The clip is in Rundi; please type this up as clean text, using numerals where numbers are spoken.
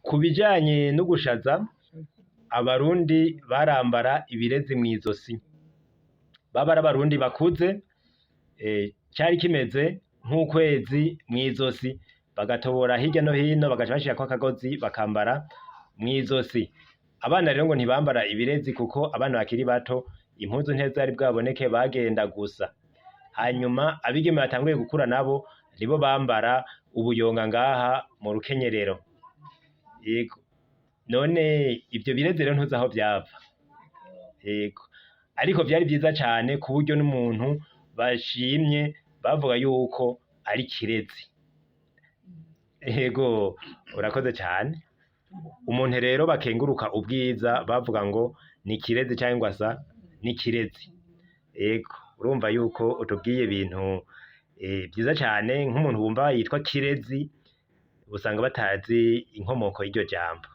Ku bijanye no gushaza, Abarundi barambara ibirezi mw'izosi. Baba ari Abarundi bakuze, cari kimeze nk'ukwezi mw'izosi, bagatobora hirya no hino, bagaca bashirako akagozi bakambara mw'izosi. Abana rero ngo ntibambara ibirezi kuko abana bakiri bato impuzu ntizari bwaboneke, bagenda gusa. Hanyuma abigeme batanguye gukura nabo nibo bambara ubuyonga ngaha mu rukenyerero. Yego. None ivyo birezi rero ntuzi aho vyava. Yego. Ariko vyari vyiza cane ku buryo n'umuntu bashimye bavuga yuko ari kirezi. Yego, urakoze cane. Umuntu rero bakenguruka ubwiza bavuga ngo ni kirezi canke ngo asa n'ikirezi. Yego, urumva yuko utubwiye ibintu vyiza cane. Nk'umuntu wumva yitwa Kirezi usanga batazi inkomoko y'iryo jambo.